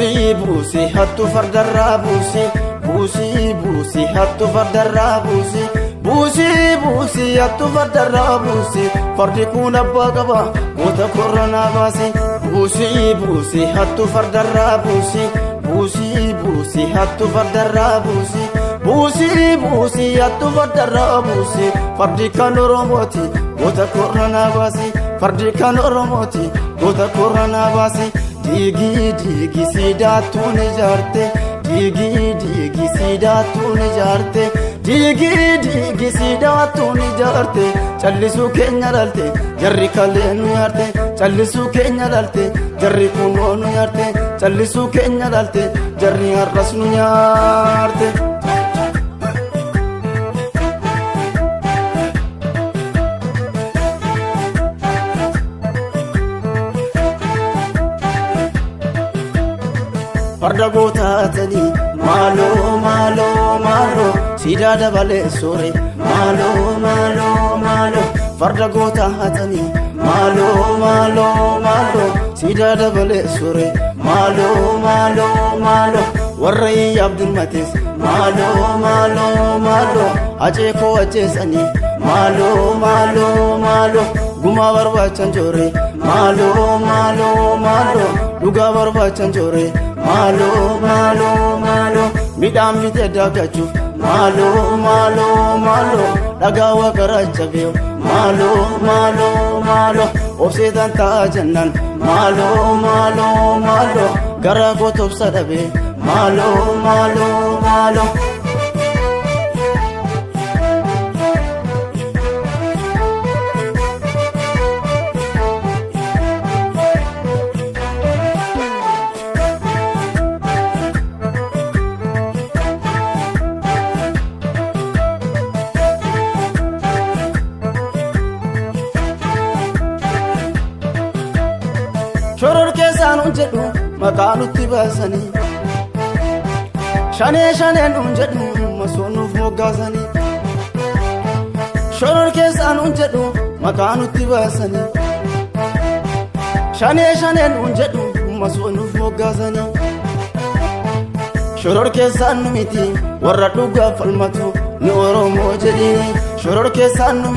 Buusii buusii hattu fardarraa buusii, buusii buusii hattu fardarraa buusii, buusii buusii hattu fardarraa buusii. Fardi kun abbaa qaba, goota koronaa baasii. Buusii buusii hattu fardarraa buusii, buusii buusii hattu fardarraa buusii, buusii buusii hattu fardarraa buusii. Fardi kan Oromooti, goota koronaa baasii. Fardi kan Oromooti, goota koronaa baasii. Diigii diigii siidaatuun ijaarte, diigii diigii siidaatuun ijaarte, diigii diigii siidaatuun ijaarte. Callisuu keenya dhalte, jarri kalee nu nyaarte. Callisuu keenya dhalte, jarri kunoo nu nyaarte. Callisuu keenya dhalte, jarri har'as nu nyaarte. Farda gootaatanii maaloo maaloo maaloo, siidaa dabalee soore, maaloo maaloo maaloo. Farda gootaatanii maaloo maaloo maaloo, siidaa dabalee soore, maaloo maaloo maaloo. Warra iyyaaf dirmates, maaloo maaloo maaloo, acee koo ajjeesanii, maaloo maaloo maaloo. Gumaa barbaachan joore, maaloo maaloo maaloo. Dhugaa barbaachan joore, maaloo maaloo maaloo. Midhaan bitee daakachuuf, maaloo maaloo maaloo. Dhagaa waqaraa cabee, maaloo maaloo maaloo. Obseetaan ta'a jennaan, maaloo maaloo maaloo. Garaa koo tobsa dhabee, maaloo maaloo maaloo. Shoror keessaan hun jedhu maqaa nutti baasanii, shanee shaneen hun jedhu masoo nuuf moggaasanii. Shoror keessaan hun jedhu maqaa nutti baasanii, shanee shaneen hun jedhu masoo nuuf moggaasanii. Shoror keessaan nu miti, warra dhugaa falmatu nu Oromoo jedhini. Shoror keessaan nu